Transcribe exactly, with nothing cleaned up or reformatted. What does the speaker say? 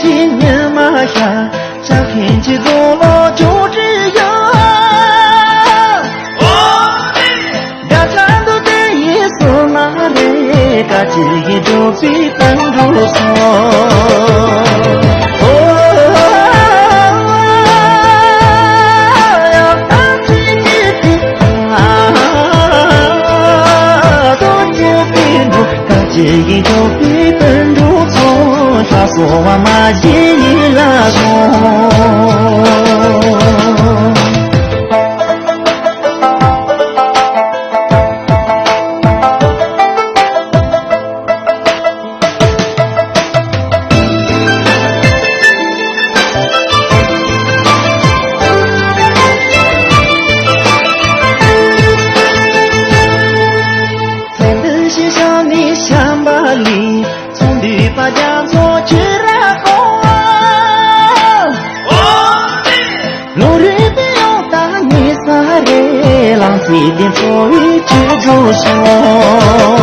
ཅི་ཉི་མ་ཤར། ཤར་མཁན་གྱི་རྫོང་ལོ་ཅོག་ཅི་ཡ། དགྲ་ལྷ་འདུལ་དེ་ཡི་སོ་ན་རེ། བཀའ་བཅུ་ཡི་འགྲོ་བའི་དོན་འགྲུབ་སོང་། ཅི་ཡིན་ཀྱང་བོད་པའི་དོན་འགྲུབ་ཚོ། ལྷ་གསོལ་བ་མ་བགྱིས་ཡིད་ལ་ཟུངས། ཚེ་འདི་ཞིང་ཤང་ནས་བྱམས་པ་ལས། ཚོང་འདུས་པ་རྒྱ་མཚོ་ཆུ་ར་གོང་། ལོ་རེ་དུ་ཡང་ད་ཉེ་ས་རེ། ལང་ཚེ་འདི་འཚོ་བའི་ཆུ་འགྲོ་སོང་།